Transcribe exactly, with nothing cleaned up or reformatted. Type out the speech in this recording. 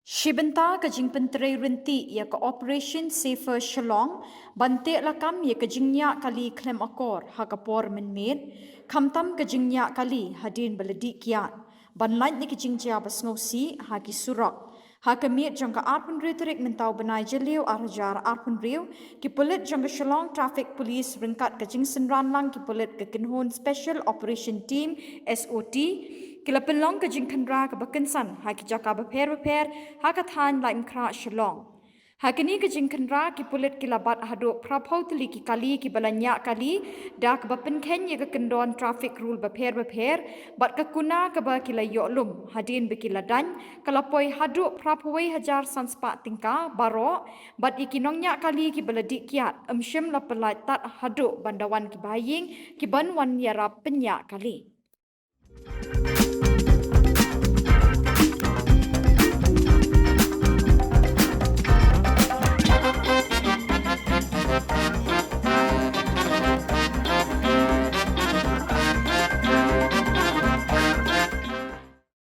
Shibynta ka jingpyntrei ryntih ïa ka Operation Safer Shillong ban teh lakam ïa ka jingñiah kali khlem akor ha ka por mynmiet, khamtam ka jingñiah kali hadien ba la dih kiad, ban lait na ki jingjia ba sngewsih ha ki surok. Ha ka miet jong ka arphew hynriew tarik mynta u bnai Jylliew ar hajar arphew hynriew, ki pulit jong ka Shillong Traffic Police ryngkat ka jingsynran lang ki pulit ka Kynhun Special Operation Team, S O T, ki la pynlong ka jingkhynra kaba kynsan ha ki jaka bapher bapher ha ka thaiñ Laitumkhrah, Shillong. Ha kane ka jingkhynra, ki pulit ki la bat haduh phraphew tylli ki kali kiba la ñiah kali da kaba pynkheiñ ïa ka kyndon traffic rule bapher bapher bad ka kuna kaba ki la ïoh lum hadien ba ki la daiñ ka la poi haduh phraphew wei hajar san spah tyngka baroh, bad ïa ki nongñiah kali kiba la dih kiad ym shym la pyllait tad haduh ban da wan ki bahaïing kiban wan ïarap pynñiah kali.